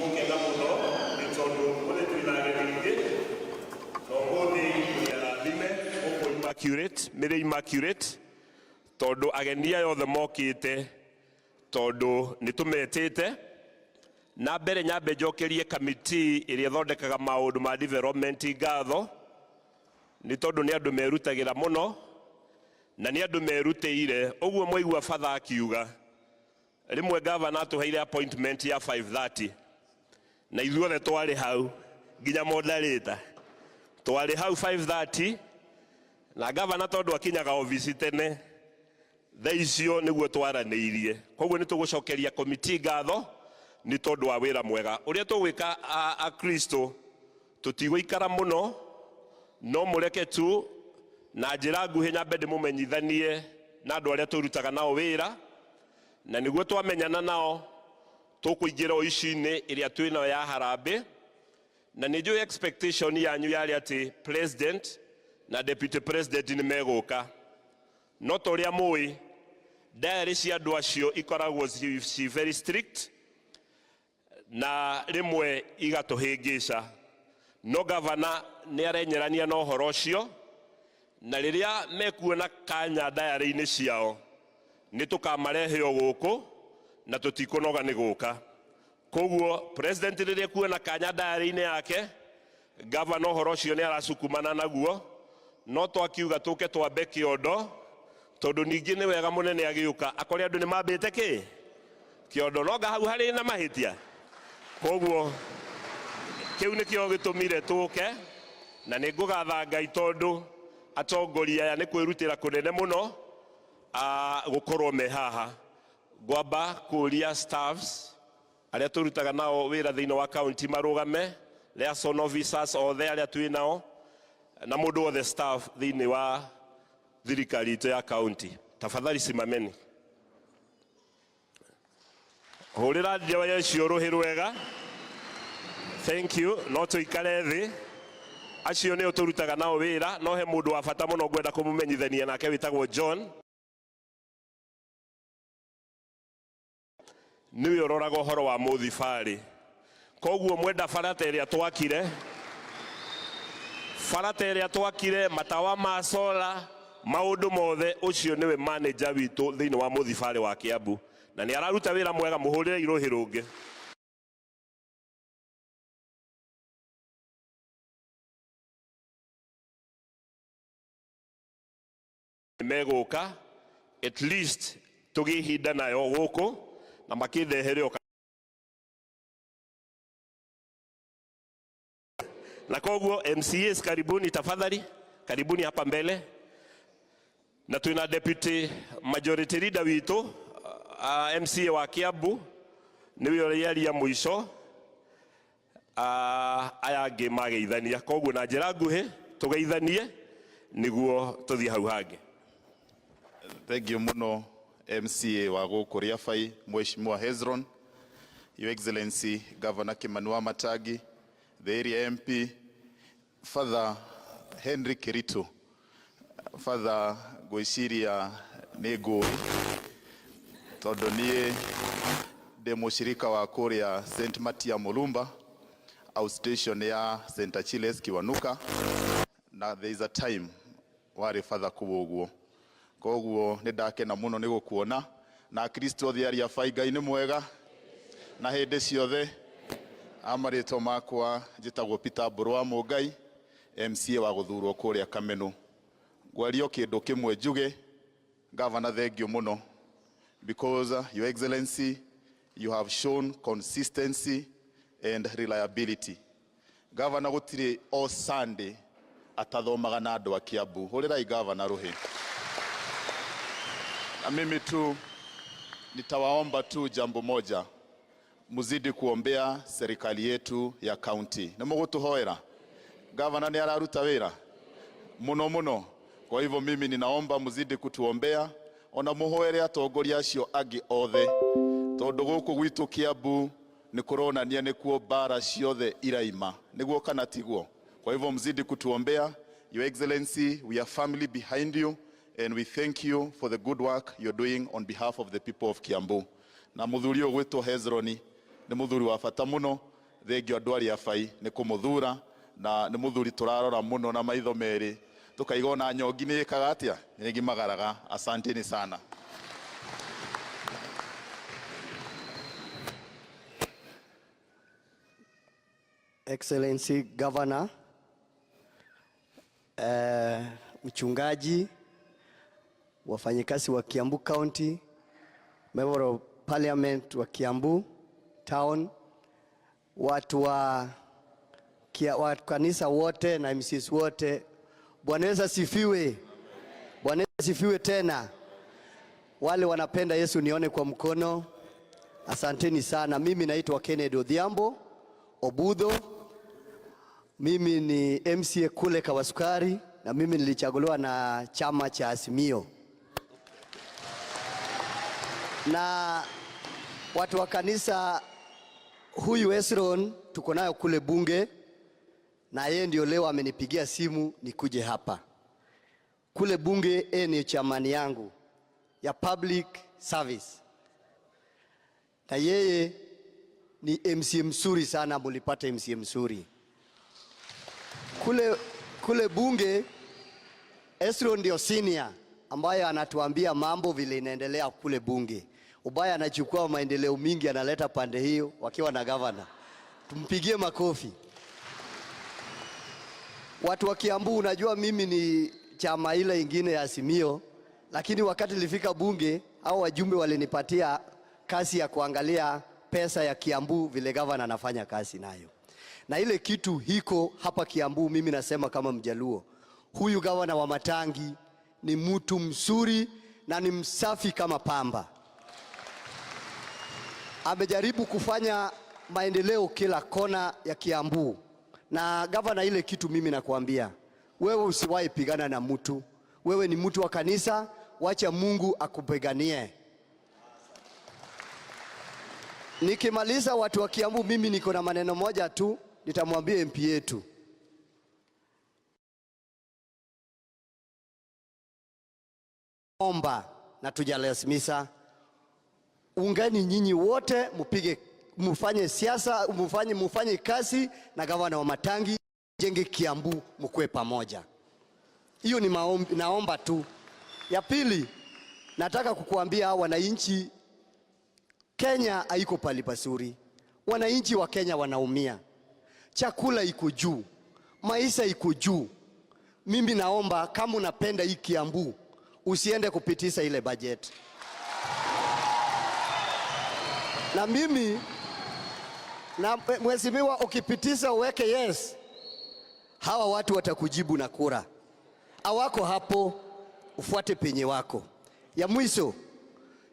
Gũkena mũno nĩ tondũ ũmũthĩ twĩna ageni aingĩ na ũmũthĩ tũrĩ arathime gũkũ Immaculate, Mary Immaculate, tondũ ageni aya othe mokĩte tondũ nĩ tũmetĩte. Na mbere nyambe njokerie kamiti ĩrĩa ĩthondekaga maũndũ ma development ngatho, nĩ tondũ nĩ andũ merutagĩra mũno na nĩ andũ merutĩire. Ũguo mwaigua batha akiuga Rĩmwe gavana atũheire appointment ya 5:30 na ithuothe twarĩ hau nginya moderator twarĩ hau 5:30 na gavana tondũ akinyaga obici tene thaa icio nĩguo twaranĩirie. Koguo nĩ tũgũcokeria komiti ngatho nĩ tondũ wa wĩra mwega ũrĩa tũgwĩka. Akristo tũtigũikara mũno, no mũreke tu na njĩra nguhĩ nyambe ndĩmũmenyithanie na andũ arĩa tũrutaga nao wĩra, na nĩguo twamenyana nao tũkũingĩra o ici-inĩ ĩrĩa twĩ nayo ya harambĩ. Na nĩ njũĩ expectation yanyu yarĩ atĩ president na deputy president nĩ megũka, no ta ũrĩa mũĩ diary cia andũ acio ikoragwo ci very strict na rĩmwe igatũhĩngĩca, no gavana nĩ arenyerania na ũhoro ũcio, na rĩrĩa mekuona kanya diary-inĩ ciao nĩ tũkamarehe o gũkũ na tũtikũnoga nĩ gũka. Koguo president rĩrĩa ekuona kanya diary-inĩ yake, gavana ũhoro ũcio nĩ aracukumana naguo, no twakiuga tũke twambe kĩondo tondũ ningĩ nĩ wega mũnene agĩũka akore andũ nĩ mambĩte kĩ kĩondo, no nga hau harĩ na mahĩtia. Koguo kĩu nĩkĩo gĩtũmire tũke, na nĩ ngũgatha Ngai tondũ atongoria aya nĩ kwĩrutĩra kũnene mũno gũkorwo me haha. Ngwamba kũria staffs arĩa tũrutaga nao wĩra thĩinĩ wa county marũgame, liaison officers othe arĩa twĩ nao na mũndũ wothe staff thĩinĩ wa thirikari itũ ya county, tafadhali simameni. Hũrĩra njoya icio rũhĩ rwega. Thank you. No tũikare thĩ. Acio nĩo tũrutaga nao wĩra, no he mũndũ wa bata mũno ngwenda kũmũmenyithania nake wĩtagwo John. Nĩwe ũroraga ũhoro wa mũthibarĩ. Koguo mwenda bara ta ĩrĩa twakire, bara ta ĩrĩa twakire, matawa ma sola, maũndũ mothe, ũcio nĩwe manager witũ thĩinĩ wa mũthibarĩ wa Kiambu, na nĩ araruta wĩra mwega. Mũhũrĩre irũhĩ rũngĩ. Megũka at least tũgĩe ihinda nayo gũkũ na makĩndehere o na koguo MCAs karibuni, tafadhali karibuni hapa mbele, na twina deputy majority leader witũ, MCA wa Kiambu, nĩwe ũrĩaria mũico, aya angĩ mageithania. Koguo na njĩra nguhĩ tũgeithanie nĩguo tũthiĩ hau hangĩ. Thank you muno, MCA wa gũkũ Riabai, Mheshimiwa Hezron, Your Excellency Governor Kimani Wamatangi, the area MP, Father Henry Kiritu. Father, ngwĩciria nĩ ngũĩ tondũ niĩ ndĩ mũshirika wa kũrĩa St. Matia Mulumba outstation ya St. Achilles Kiwanuka, na there is a time warĩ father kũu ũguo. Koguo nĩ ndakena mũno nĩ gũkuona na Akristo othe arĩa bai. Ngai nĩ mwega na hĩndĩ ciothe. Amarĩtwa makwa njĩtagwo Peter Mbũrũ wa Mũngai, MCA wa gũthurwo kũrĩa Kamenu. Ngwaria o kĩndũ kĩmwe njuge, Governor, thank you mũno, because Your Excellency, you have shown consistency and reliability. Governor gũtirĩ o Sunday atathomaga na andũ a Kiambu. Hũrĩrai Governor rũhĩ. Na mimi tu nitawaomba tu jambo moja, muzidi kuombea serikali yetu ya county. Nĩ mũgũtũhoera? Governor nĩ araruta wĩra mũno mũno. Kwa hivyo mimi ninaomba muzidi kutuombea, ona mũhoere atongoria acio angĩ othe, tondũ gũkũ gwitũ Kiambu nĩ kũronania nĩkuo mbara ciothe iraima, nĩguo kana tiguo? Kwa hivyo mzidi kutuombea. Your Excellency, we are family behind you and we thank you for the good work you're doing on behalf of the people of Kiambu. Na mũthuri ũyũ gwĩtwo Hezroni Nĩ mũthuri wa bata mũno. Thengio andũ arĩa abai nĩ kũmũthura, na nĩ mũthuri tũrarora mũno na maitho merĩ, tũkaiga ona nyongi nĩ ĩkaga atĩa, nĩ ĩgimagaraga. Asanteni sana. Excellency Governor, mchungaji, wafanyikazi wa Kiambu County, Member of Parliament wa Kiambu Town, watu wa kanisa wote na MCs wote, Bwana Yesu asifiwe. Bwana Yesu asifiwe tena. Wale wanapenda Yesu nione kwa mkono. Asanteni sana. Mimi naitwa Kennedy Odhiambo Obudho. Mimi ni MCA kule Kawasukari na mimi nilichaguliwa na chama cha Azimio. Na watu wa kanisa, huyu Esron tuko nayo kule bunge, na yeye ndio leo amenipigia simu nikuje hapa. Kule bunge yeye ni chairman yangu ya public service, na yeye ni MCA mzuri sana, mulipata MCA mzuri. Kule bunge Esron ndio senior ambaye anatuambia mambo vile inaendelea kule bunge. Ubaya anachukua maendeleo mingi analeta pande hiyo wakiwa na governor. Tumpigie makofi. Watu wa Kiambu, unajua mimi ni chama ile ingine ya Azimio, lakini wakati nilifika bunge hao wajumbe walinipatia kazi ya kuangalia pesa ya Kiambu vile governor anafanya kazi nayo. Na ile kitu hiko hapa Kiambu, mimi nasema kama Mjaluo, huyu governor wa Matangi ni mtu mzuri na ni msafi kama pamba. Amejaribu kufanya maendeleo kila kona ya Kiambu. Na gavana, ile kitu mimi nakwambia, wewe usiwahi pigana na mtu. Wewe ni mtu wa kanisa, wacha Mungu akupiganie. Nikimaliza, watu wa Kiambu, mimi niko na maneno moja tu nitamwambia MP yetu. Omba na tujalazimisha, ungeni nyinyi wote mupige, mufanye siasa, mufanye kazi na gavana wa Matangi, jenge Kiambu, mkue pamoja. Hiyo ni maombi, naomba tu. Ya pili, nataka kukuambia wananchi, Kenya haiko pali pazuri. Wananchi wa Kenya wanaumia, chakula iko juu, maisha iko juu. Mimi naomba kama unapenda hii Kiambu, usiende kupitisha ile budget. Na mimi na mheshimiwa, ukipitisha uweke yes, hawa watu watakujibu na kura. Hawako hapo, ufuate penye wako. Ya mwisho,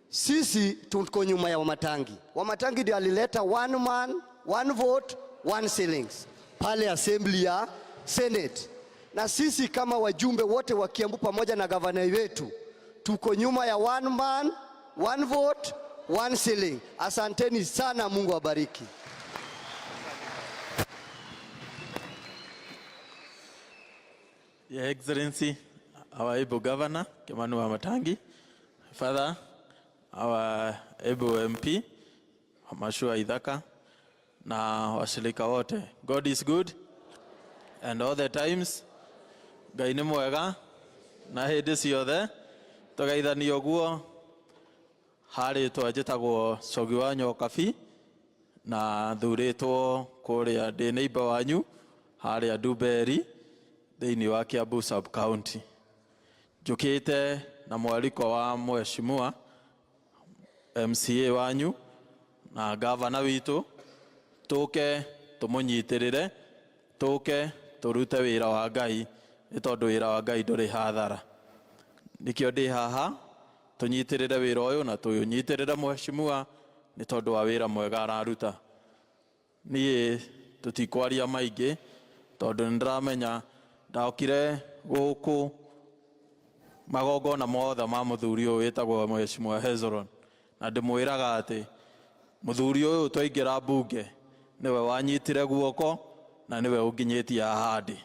sisi tuko nyuma ya Wamatangi. Wamatangi ndio alileta one man, one vote, one shillings pale assembly ya Senate. Na sisi kama wajumbe wote wa Kiambu pamoja na gavana wetu tuko nyuma ya one man, one vote, one shilling. Asanteni sana, Mungu awabariki. Your Excellency, our able Governor, Kimani Wamatangi, Father, our able MP, Mashua Ithaka, na washirika wote. God is good and all the times. Ngai nĩ mwega na hĩndĩ ciothe tũgeithanie ũguo. Harĩtwa njĩtagwo Cogi wa Nyokabi na thurĩtwo kũrĩa ndĩ neighbor wanyu harĩa Ndumberi thĩinĩ wa Kiambu sub county. Njũkĩte na mwaliko wa mheshimiwa MCA wanyu na gavana witũ, tũke tũmũnyitĩrĩre, tũke tũrute wĩra wa Ngai, nĩ tondũ wĩra wa Ngai ndũrĩ hathara. Nĩkĩo ndĩ haha tũnyitĩrĩre wĩra ũyũ na tũnyitĩrĩre mheshimiwa nĩ tondũ wa wĩra mwega araruta. Niĩ tũtikwaria maingĩ tondũ nĩ ndĩramenya ndokire gũkũ magongona mothe ma mũthuri ũyũ wĩtagwo mheshimiwa Hezron, na ndĩmwĩraga atĩ mũthuri ũyũ twaingĩra mbunge nĩwe wanyitire guoko na nĩwe ũnginyĩtie haha ndĩ.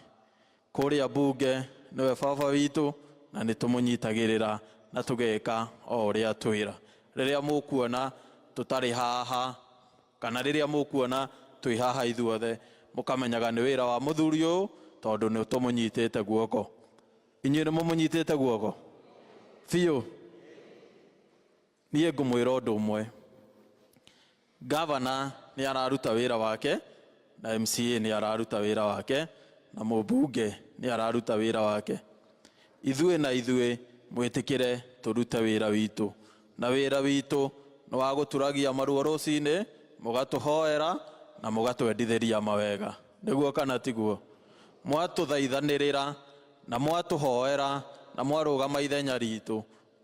Kũrĩa mbunge nĩwe baba witũ na nĩ tũmũnyitagĩrĩra na tũgeka o ũrĩa twĩra. Rĩrĩa mũkuona tũtarĩ haha Kana rĩrĩa mũkuona twĩ haha ithuothe, mũkamenyaga nĩ wĩra wa mũthuri ũyũ, tondũ nĩ tũmũnyitĩte guoko. Inyuĩ nĩ mũmũnyitĩte guoko biũ. Niĩ ngũmwĩra ũndũ ũmwe, gavana nĩ araruta wĩra wake, na MCA nĩ araruta wĩra wake, na mũmbunge nĩ araruta wĩra wake. Ithuĩ na ithuĩ mwĩtĩkĩre tũrute wĩra witũ, na wĩra witũ nĩ wa gũturagia maruo rũcinĩ, mũgatũhoera na mũgatwendithĩria mawega. Nĩguo kana tiguo? Mwatũthaithanĩrĩra na mwatũhoera na mwarũgama ithenya ritũ,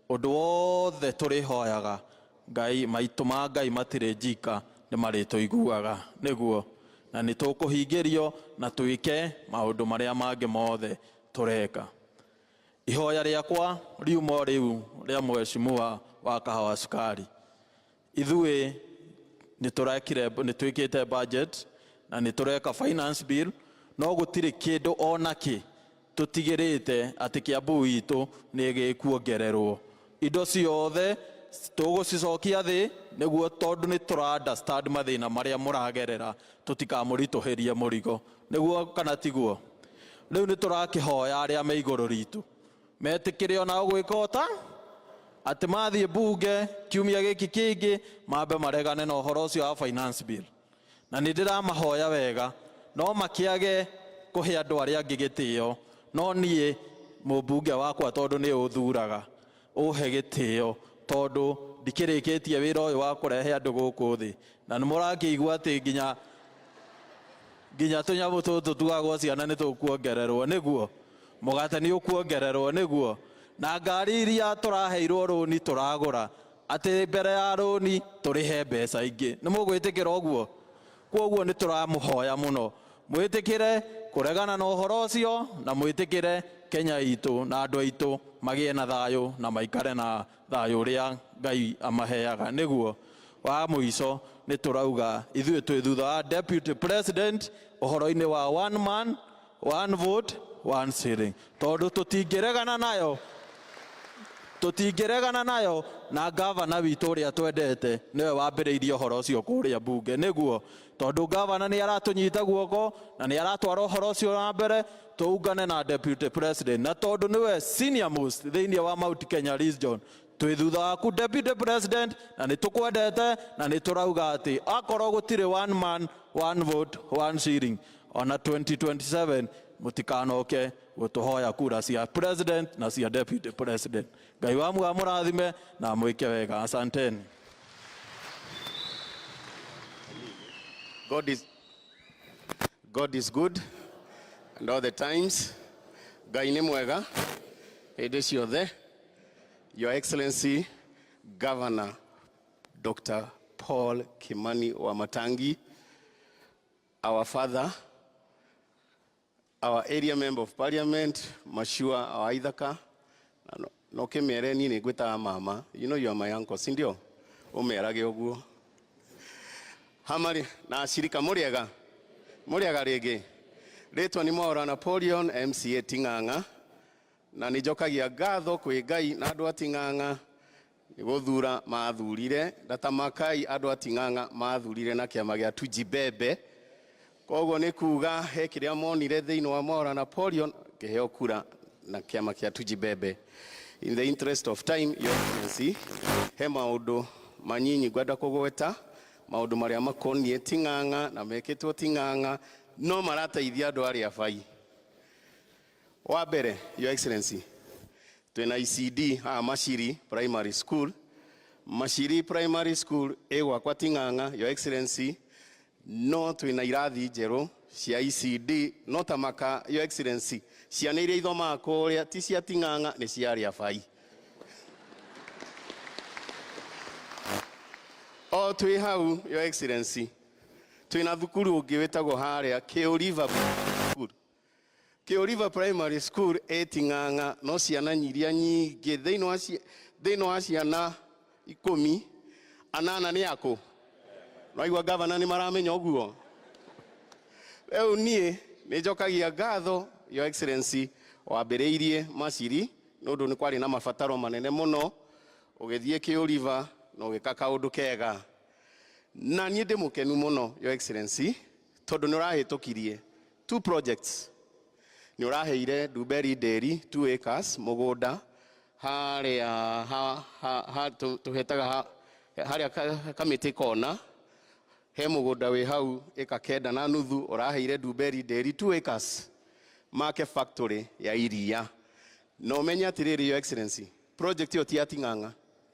ũndũ wothe tũrĩhoyaga Ngai, maitũ ma Ngai matirĩ njika, nĩ marĩtũiguaga. Nĩguo na nĩ tũkũhingĩrio na twĩke maũndũ marĩa mangĩ mothe tũreka. Ihoya rĩakwa riuma o rĩu rĩa mheshimiwa wa Kahawa Sukari. Ithuĩ nĩ tũrekire, nĩ twĩkĩte budget na nĩ tũreka finance bill, no gũtirĩ kĩndũ ona kĩ tũtigĩrĩte atĩ Kiambu itũ nĩ gĩkuongererwo. Indo ciothe tũgũcicokia thĩ, nĩguo tondũ nĩ tũra understand mathĩna marĩa mũragerera, tũtikamũritũhĩrie mũrigo. Nĩguo kana tiguo? Rĩu nĩ tũrakĩhoya arĩa me igũrũ ritũ metĩkĩre onao gwĩka ũta atĩ mathiĩ bunge kiumia gĩkĩ kĩngĩ, mambe maregane na ũhoro ũcio wa finance bill. Na nĩ ndĩramahoya wega, no makĩage kũhe andũ arĩa angĩ gĩtĩo, no niĩ mũmbunge wakwa, tondũ nĩ ũthuraga, ũhe gĩtĩo, tondũ ndikĩrĩkĩtie wĩra ũyũ wa kũrehe andũ gũkũ thĩ. Na nĩ mũrakĩigua atĩ nginya tũnyamũ tũtũ tuagwo ciana nĩ tũkuongererwo. Nĩguo mũgate nĩ ũkuongererwo, nĩguo na ngari iria tũraheirwo rũni tũragũra, atĩ mbere ya rũni tũrĩhe mbeca ingĩ. Nĩ mũgwĩtĩkĩra ũguo? Koguo nĩ tũramũhoya mũno mwĩtĩkĩre kũregana na ũhoro ũcio, na mwĩtĩkĩre Kenya itũ na andũ aitũ magĩe na thayũ na maikare na thayũ ũrĩa Ngai amaheaga. Nĩguo wa mũico, nĩ tũrauga ithuĩ twĩ thutha wa deputy president ũhoro-inĩ wa one man, one vote, one shilling, tondũ tũtingĩregana nayo, tũtingĩregana nayo. Na gavana witũ ũrĩa twendete nĩwe wambĩrĩirie ũhoro ũcio kũrĩa bunge. Nĩguo tondũ gavana nĩ aratũnyita guoko na nĩ aratwara ũhoro ũcio na mbere, tũungane na deputy president, na tondũ nĩwe senior most thĩinĩ wa Mount Kenya region, twĩ thutha waku, deputy president, na nĩ tũkwendete, na nĩ tũrauga atĩ akorwo gũtirĩ one man, one vote, one shilling, ona 2027 mũtikanoke gũtũhoya kura cia president na cia deputy president. Ngai wa amũrathime na amwĩke wega. Asanteni. God is good and all the times. Ngai nĩ mwega hĩndĩ ciothe. Your Excellency Governor Dr. Paul Kimani Wamatangi, our father, our area member of parliament, Mashua Waithaka, no kĩmere niĩ nĩ ngwĩtaga mama, you know you are my uncle, si ndio? Ũmerage ũguo. Hamari na ashirika, mũrĩega, mũrĩega rĩngĩ. Rĩtwa nĩ Mwaura Napoleon, MCA Ting'ang'a, na nĩ njokagia ngatho kwĩ Ngai na andũ a Ting'ang'a nĩ gũthura mathurire ndatamakai. Andũ a Ting'ang'a mathurire na kĩama gĩa Tujibebe, koguo nĩ kuga he kĩrĩa monire thĩinĩ wa Mwaura Napoleon, kĩheo kura na kĩama kĩa Tujibebe. In the interest of time, Your Excellency, he maũndũ manyinyi ngwenda kũgweta, maũndũ marĩa makoniĩ Ting'ang'a na mekĩtwo Ting'ang'a no marateithia andũ arĩa bai. Wa mbere, Your Excellency, twĩna ECD haha Machiri Primary School. Machiri Primary School ĩ gwakwa Ting'ang'a, Your Excellency, no twĩna irathi njerũ cia ECD, no tamaka, Your Excellency, ciana iria ithomaga kũrĩa ti cia Ting'ang'a, nĩ cia arĩa bai. O twĩ hau, Your Excellency, twĩna thukuru ũngĩ wĩtagwo harĩa Kĩũriva School. Kĩũriva Primary School ĩ Ting'ang'a, no ciana iria nyingĩ thĩinĩ wa ciana 10, 8 nĩ akũ. Naigua gavana nĩ maramenya ũguo. Rĩu niĩ nĩ njokagia ngatho, Your Excellency, wambĩrĩirie Machiri nĩ ũndũ nĩ kwarĩ na mabataro manene mũno, ũgĩthiĩ Kĩũriva na ũgĩka kaũndũ kega. Na niĩ ndĩ mũkenu mũno, Your Excellency, tondũ nĩ ũrahĩtũkirie two projects. Nĩ ũraheire Ndumberi Dairy 2 acres mũgũnda harĩa ha, ha, ha, tũhetaga harĩa kamĩtĩ kona he mũgũnda wĩ hau ĩka 9.5. Ũraheire Ndumberi Dairy 2 acres make factory ya iria. Na ũmenye atĩrĩrĩ, Your Excellency, project ĩyo ti ya Ting'ang'a,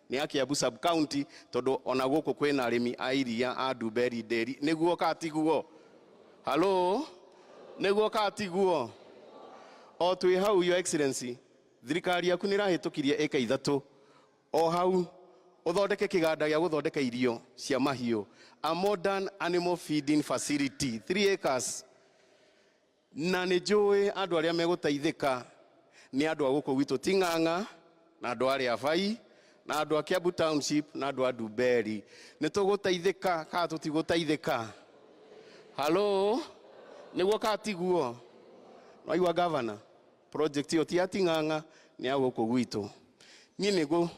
nĩ ya Kiambu sub county, tondũ ona gũkũ kwĩna arĩmi a iria a Ndumberi Dairy. Nĩguo katiguo? Halo, nĩguo katiguo? O twĩ hau, Your Excellency, thirikari yaku nĩ ĩrahĩtũkirie ĩka 3 o hau ũthondeke kĩganda gĩa gũthondeka irio cia mahiũ, a modern animal feeding facility, 3 acres. Na nĩ njũĩ andũ arĩa megũteithĩka nĩ andũ a gũkũ gwitũ Ting'ang'a, na andũ a Rĩabai, na andũ a Kiambu Township, na andũ a Ndumberi. Nĩ tũgũteithĩka kana tũtigũteithĩka? Halo, nĩguo katiguo? Waigua, governor, project ĩyo ti ya Ting'ang'a, nĩ ya gũkũ gwitũ. Niĩ nĩguo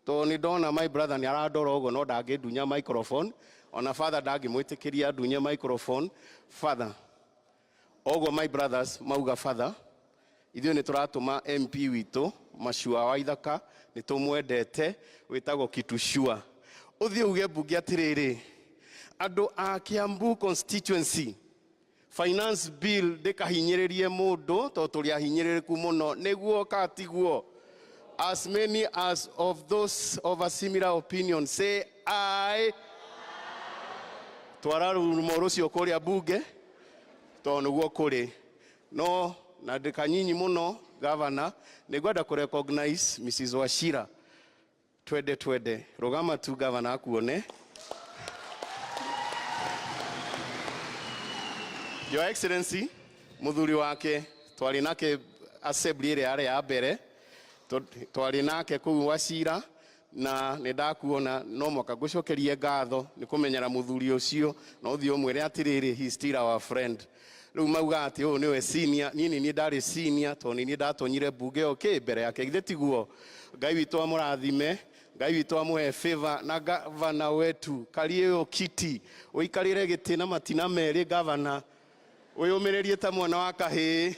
tondũ nĩ ndona my brother nĩ arandora ũguo, no ndangĩndunya microphone, ona father ndangĩmwĩtĩkĩria andunye microphone. Father, oguo my brothers mauga, father, ithuĩ nĩ tũratũma MP witũ Macua wa Ithaka, nĩ tũmwendete, wĩtagwo Kitushua, ũthiĩ uge mbunge atĩrĩrĩ, andũ a Kiambu constituency, finance bill ndĩkahinyĩrĩrie mũndũ, tondũ tũrĩ ahinyĩrĩrĩku mũno. Nĩguo katiguo? As many as of those of a similar opinion say aye. Twara rumo rũcio kũrĩa bunge, tondũ nĩguo kũrĩ. No na ndĩka nyinyi mũno, gavana, nĩ ngwenda kũ recognize Mrs. Wachira. Twende, twende, rũgama tu gavana akuone. Your Excellency, muthuri wake twarĩ nake assembly ĩrĩa yarĩ ya mbere, twarĩ nake kũu Wachira, na nĩ ndakuona. No mwaka ngũcokerie ngatho nĩ kũmenyera mũthuri ũcio, na ũthiĩ ũmwĩre atĩrĩrĩ, he is still our friend. Rĩu mauga atĩ ũyũ nĩwe senior, niĩ nĩ niĩ ndarĩ senior, tondũ nĩ niĩ ndatonyire mbunge ĩyo mbere yake. Githĩ tiguo? Ngai witũ amũrathime, Ngai witũ amũhe favor. Na gavana wetu, karie ĩyo kiti, ũikarĩre gĩtĩ na matina merĩ. Gavana, wĩyũmĩrĩrie ta mwana wa kahĩĩ.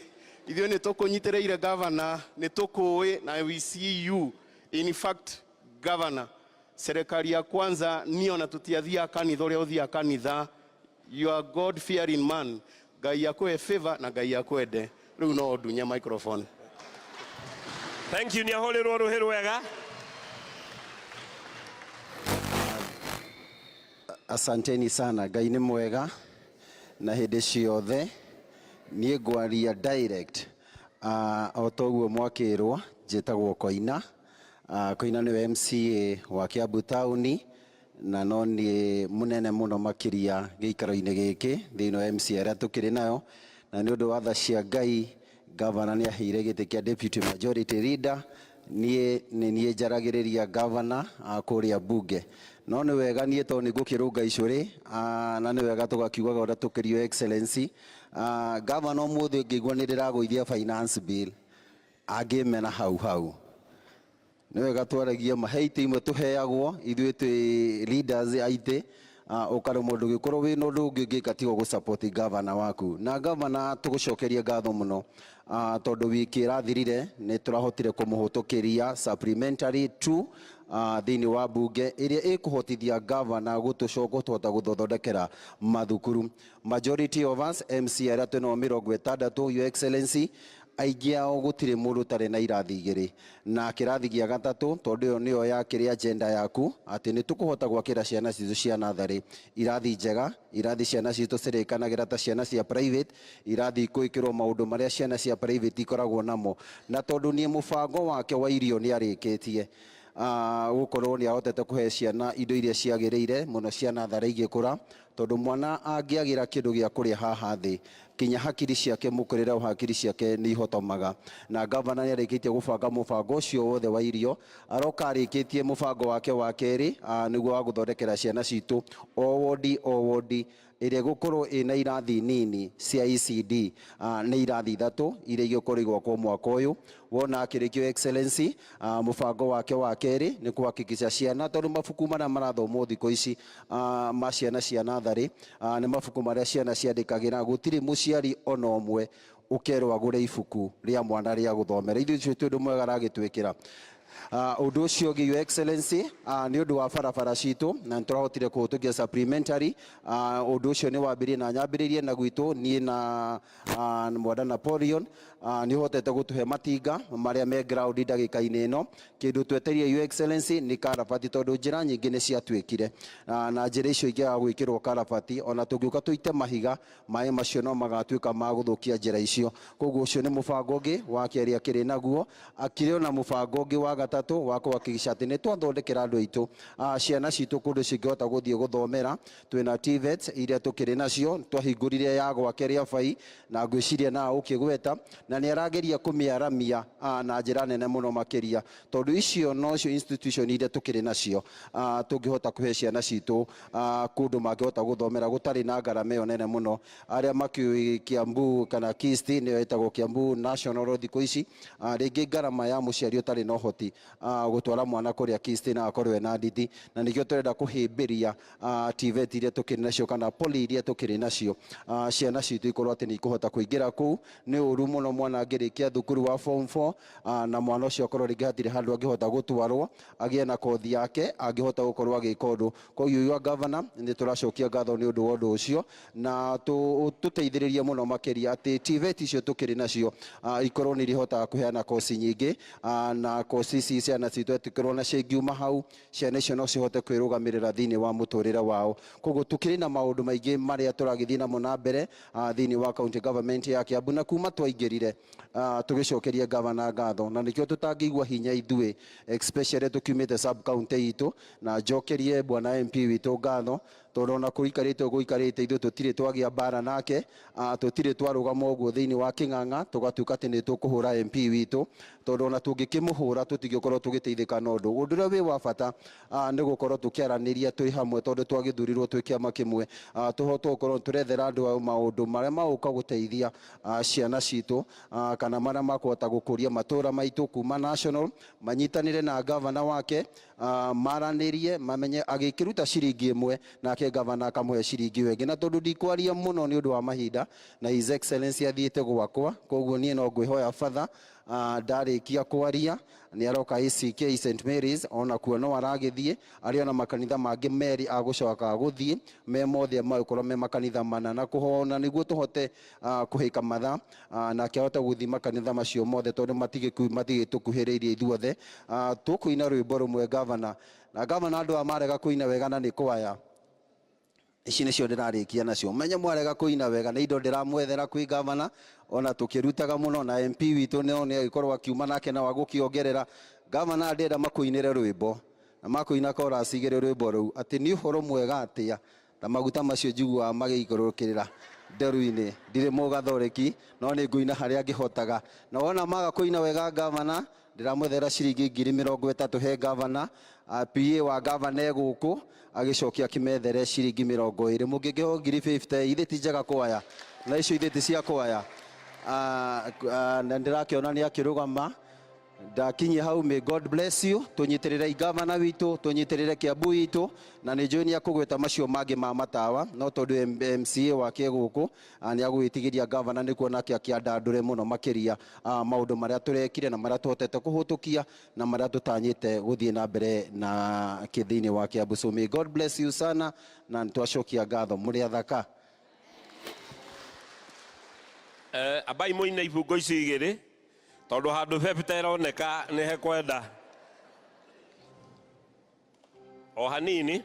Ithuĩ nĩ tũkũnyitĩrĩire, gavana, nĩ tũkũĩ na we see you. In fact, governor, serikali ya kwanza niĩ ona tũtiathiaga kanitha ũrĩa ũthiaga kanitha. You are God fearing man. Ngai akũhe favor na Ngai akwende. Rĩu no ndunye microphone. Thank you. Nĩ ahũrĩrwo rũhĩ rwega. Asanteni sana. Ngai nĩ mwega na hĩndĩ ciothe. Niĩ ngwaria direct. O toguo mwakĩrwo, njĩtagwo Koina. Koina nĩwe MCA wa Kiambu taũni, na no niĩ mũnene mũno makĩria gĩikaro-inĩ gĩkĩ thĩinĩ wa MCA arĩa tũkĩrĩ nayo. Na nĩ ũndũ wa tha cia Ngai, gavana nĩ aheire gĩtĩ kĩa deputy majority leader. Niĩ nĩ niĩ njaragĩrĩria gavana kũrĩa bunge. No nĩ wega niĩ tondũ nĩ ngũkĩrũnga icũrĩ, na nĩ wega tũgakiugaga ũrĩa tũkĩrio. Excellency gavana, ũmũthĩ ngĩigua nĩ ndĩragũithia finance bill, angĩmena hau hau. Nĩ wega twaragie ma he itĩ imwe tũheagwo ithuĩ twĩ leaders a itĩ, ũkaremwo ndũgĩkorwo wĩna ũndũ ũngĩ ũngĩka tiga gũ support gavana waku. Na gavana, tũgũcokerie ngatho mũno, tondũ wiki ĩrathirire nĩ tũrahotire kũmũhĩtũkĩria supplementary 2 thĩinĩ wa bunge ĩrĩa ĩkũhotithia gavana gũtũhota gũthondekera mathukuru. Majority of us MC arĩa twĩnao 60, Your Excellency, aingĩ ao gũtirĩ mũndũ ũtarĩ na irathi 2 na kĩrathi gĩa gatatũ, tondũ ĩyo nĩyo yakĩrĩ agenda yaku atĩ nĩ tũkũhota gwakĩra ciana citũ cia natharĩ irathi njega, irathi ciana citũ cirĩkanagĩra ta ciana cia private, irathi ikũĩkĩrwo maũndũ marĩa ciana cia private ikoragwo namo. Na tondũ niĩ mũbango wake wa irio nĩ arĩkĩtie gũkorwo nĩ ahotete kũhe ciana indo iria ciagĩrĩire mũno cia natharĩ igĩkũra. Tondu mwana angĩagĩra kĩndũ gĩa kũrĩa haha thĩ, kinya hakiri ciake, mũkũrĩre wa hakiri ciake nĩ ihotomaga. Na gavana nĩ arĩkĩtie gũbanga mũbango ũcio wothe wa irio, aroka arĩkĩtie mũbango wake wa kerĩ, nĩguo wa gũthondekera ciana citũ o wodi o wodi ĩrĩa ĩgũkorwo ĩna irathi nini cia ECD. Nĩ irathi ithatũ iria igũkorwo igwakwo mwaka ũyũ. Wona akĩrĩkio, Excellency, mũbango wake wa kerĩ nĩ kũhakikisha ciana, tondũ mabuku marĩa marathomwo thikũ ici ma ciana cia natharĩ nĩ mabuku marĩa ciana ciandĩkagĩra. Gũtirĩ mũciari ona ũmwe ũkerwo agũre ibuku rĩa mwana rĩa gũthomera. Ithuĩ ũcio ti ũndũ mwega aragĩtwĩkĩra. Ũndũ ũcio ũngĩ, Your Excellency, nĩ ũndũ wa barabara citũ, na nĩ tũrahotire kũhĩtũkia supplementary. Ũndũ ũcio nĩ wambĩrĩrie na nyambĩrĩrie na gwitũ niĩ na Mwenda Napoleon. Nĩ ũhotete gũtũhe matinga marĩa me ground ndagĩka-inĩ ĩno. Kĩndũ twetereire, Your Excellency, nĩ karabati, tondũ njĩra nyingĩ nĩ ciatuĩkire, na njĩra icio ingĩaga gwĩkĩrwo karabati, ona tũngĩũka tũite mahiga, maĩ macio no magatuĩka ma gũthũkia njĩra icio. Koguo ũcio nĩ mũbango ũngĩ wa kerĩ akĩrĩ naguo. Akĩrĩ ona mũbango ũngĩ wa gatatũ wa kũhakikisha atĩ nĩ twathondekera andũ aitũ, ciana citũ, kũndũ cingĩhota gũthiĩ gũthomera. Twĩna TVETs iria tũkĩrĩ nacio, twahingũrire ya gwake rĩa bai, na ngwĩciria na ũkĩgweta na nĩ arageria kũmĩaramia na njĩra nene mũno makĩria, tondũ icio nocio institution iria tũkĩrĩ nacio tũngĩhota kũhe ciana citũ kũndũ mangĩhota gũthomera gũtarĩ na ngarama ĩyo nene mũno. Arĩa makĩũĩ Kiambu kana KIST, nĩyo ĩtagwo Kiambu National thikũ ici, rĩngĩ ngarama ya mũciari ũtarĩ na ũhoti gũtwara mwana kũrĩa KIST na akorwo ena nditi, na nĩkĩo tũrenda kũhĩmbĩria TVET iria tũkĩrĩ nacio kana poly iria tũkĩrĩ nacio, ciana citũ ikorwo atĩ nĩ ikũhota kũingĩra kũu. Nĩ ũru mũno mwana angĩrĩkia thukuru wa form 4 na mwana ũcio akorwo rĩngĩ hatirĩ handũ angĩhota gũtwarwo agĩe na kothi yake angĩhota gũkorwo agĩka ũndũ. Koguo your governor, nĩ tũracokia ngatho nĩ ũndũ wa ũndũ ũcio, na tũteithĩrĩrie mũno makĩria atĩ TVET icio tũkĩrĩ nacio ikorwo nĩ irihotaga kũheana koci nyingĩ, na koci ici ciana citũ ĩtĩkĩrwo na cingiuma hau, ciana icio no cihote kwĩrũgamĩrĩra thĩinĩ wa mũtũrĩre wao. Koguo tũkĩrĩ na maũndũ maingĩ marĩa tũragĩthiĩ namo na mbere thĩinĩ wa county government ya Kiambu, na kuma twaingĩrire tũgĩcokeria gavana ngatho, na nĩkĩo tũtangĩigua hinya ithuĩ, especially tũkiumĩte sub county itũ. Na njokerie bwana MP witũ ngatho, tondũ ona kũikarĩte ũguo ikarĩte, ithuĩ tũtirĩ twagĩa mbara nake, tũtirĩ twarũgama ũguo thĩinĩ wa kĩng'ang'a tũgatuĩka atĩ nĩ tũkũhũra MP witũ, tondũ ona tũngĩkĩmũhũra tũtingĩkorwo tũgĩteithĩka na ũndũ. Ũndũ ũrĩa wĩ wa bata nĩ gũkorwo tũkĩaranĩria twĩ hamwe, tondũ twagĩthurirwo twĩ kĩama kĩmwe, tũhote gũkorwo tũrethera andũ ayo maũndũ marĩa magũka gũteithia ciana citũ, kana marĩa makũhota gũkũria matũra maitũ. Kuma national manyitanĩre na gavana wake, maranĩrie, mamenye agĩkĩruta ciringi ĩmwe nake gavana akamũhe ciringi ĩyo ĩngĩ. Na tondũ ndikwaria mũno nĩ ũndũ wa mahinda, na His Excellency athiĩte gwakwa, koguo niĩ no ngwĩhoya batha, ndarĩkia kwaria nĩ aroka ACK St Mary's, ona kuo no aragĩthiĩ arĩ ona makanitha mangĩ merĩ agũcoka gũthiĩ me mothe magũkorwo me makanitha mana na kũhona, nĩguo tũhote kũhĩka mathaa, nake ahote gũthiĩ makanitha macio mothe, tondũ matigĩtũkuhĩrĩirie ithuothe. Tũkũina rwĩmbo rũmwe, gavana, na gavana, andũ aya marega kũina wega na nĩ kwaya ici nĩcio ndĩrarĩkia nacio. Menye mwarega kũina wega nĩ indo ndĩramwethera kwĩ gavana, ona tũkĩrutaga mũno na MP witũ no nĩ agĩkorwo akiuma nake na wagũkĩongerera. Gavana, ndĩrenda makũinĩre rwĩmbo na makũina chorus igĩrĩ rwĩmbo rũu, atĩ nĩ ũhoro mwega atĩa na maguta macio njiguaga magĩikũrũkĩrĩra nderu-inĩ. Ndirĩ mũgathoreki, no nĩ ngũina harĩa ngĩhotaga, na wona maga kũina wega, gavana, ndĩramwethera ciringi 30,000 he gavana. PA wa gavana egũkũ agĩcokia akĩmethere ciringi 20. Mũngĩngĩheo 50,000, ithe ti njega kwaya na icio ithe ti cia kwaya. Na ndĩrakĩona nĩ akĩrũgama ndakinyia hau. May God bless you. Tũnyitĩrĩre gavana witũ, tũnyitĩrĩre Kiambu itũ, na nĩ njũĩ nĩ akũgweta macio mangĩ ma matawa, no tondũ MCA wake gũkũ nĩ agũgĩtigĩria gavana nĩkuo nake akĩandandũre mũno makĩria maũndũ marĩa tũrekire na marĩa tũhotete kũhĩtũkia na marĩa tũtanyĩte gũthiĩ na mbere na thĩinĩ wa Kiambu. So may God bless you sana, na nĩtwacokia ngatho. Mũrĩ athaka. Ambai mũine ibungo ici igĩrĩ, tondũ handũ bebita ĩroneka nĩ hekwenda o hanini.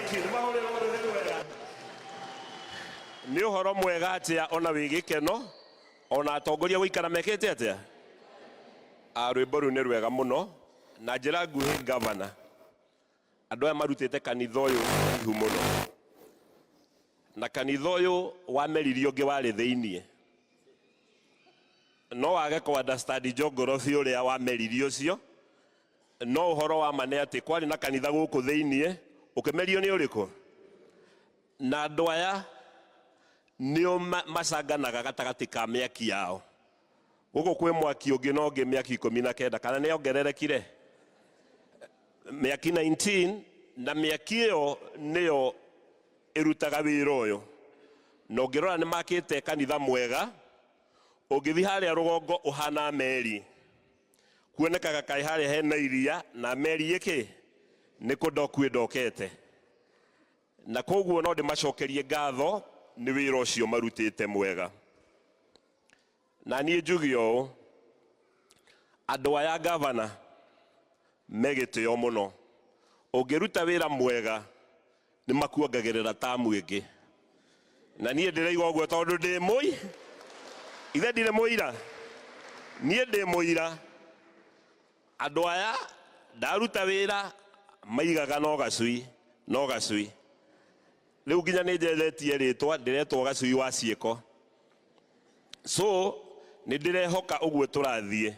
Thank you. Nĩ mahũrĩrwo rũhĩ rwega. Nĩ ũhoro mwega atĩa ona wĩ gĩkeno ona atongoria gũikara mekĩte atĩa? Rwĩmbo rũu nĩ rwega mũno na njĩra nguhĩ gavana. Andũ aya marutĩte kanitha ũyũ ihu mũno na kanitha ũyũ wameririo ũngĩ warĩ thĩiniĩ no wage kũ understand geography ũrĩa wameririo ũcio no ũhoro wa ma nĩ atĩ kwarĩ na kanitha gũkũ thĩiniĩ ũkĩmerio nĩ ũrĩkũ na andũ aya nĩo macanganaga gatagatĩ ka mĩaki yao gũkũ kwĩ mwaki ũngĩ na ũngĩ mĩaki 19 kana nĩ yongererekire mĩaki 19 na mĩaki ĩyo nĩyo ĩrutaga wĩra ũyũ na ũngĩrora nĩ makĩte kanitha mwega ũngĩthiĩ harĩa rũgongo ũhana meri kuonekaga kaĩ harĩa hena iria na meri ĩkĩ nĩ kũndoku ĩndokete na koguo no ndĩmacokerie ngatho nĩ wĩra ũcio marutĩte mwega na niĩ njuge ũũ andũ aya gavana me gĩtĩo mũno ũngĩruta wĩra mwega nĩ makuongagĩrĩra tamu ĩngĩ na niĩ ndĩraigua ũguo tondũ ndĩ mũi ithe ndirĩ mũira niĩ ndĩ mũira andũ aya ndaruta wĩra maigaga no gacui no gacui rĩu nginya nĩ njenjetie rĩtwa ndĩretwo gacui wa ciĩko so nĩ ndĩrehoka ũguo tũrathiĩ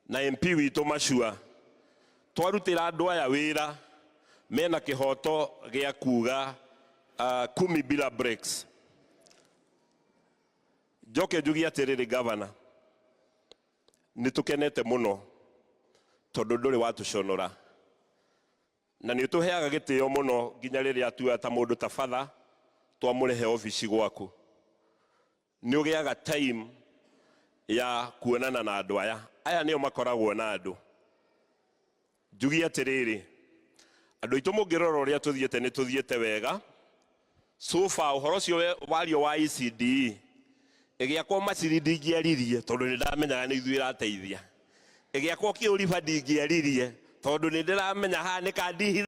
na MP witũ Macua twarutĩra andũ aya wĩra mena kĩhoto gĩa kuga kumi bila breaks. Njoke njugie atĩrĩrĩ gavana nĩ tũkenete mũno tondũ ndũrĩ watũconora na nĩ ũtũheaga gĩtĩo mũno nginya rĩrĩa tuoya ta mũndũ ta batha twamũrehe obici gwaku nĩ ũgĩaga time ya kuonana na andũ aya aya nĩo makoragwo na andũ njugie atĩrĩrĩ andũ aitũ mũngĩrora ũrĩa tũthiĩte nĩ tũthiĩte wega so far ũhoro ũcio wario wa ECDE ĩgĩakwo maciri ndingĩaririe tondũ nĩ ndamenyaga nĩ ithuĩ ĩrateithia ĩgĩakwo kĩũriba ndingĩaririe tondũ nĩ ndĩramenya haha nĩ kandi.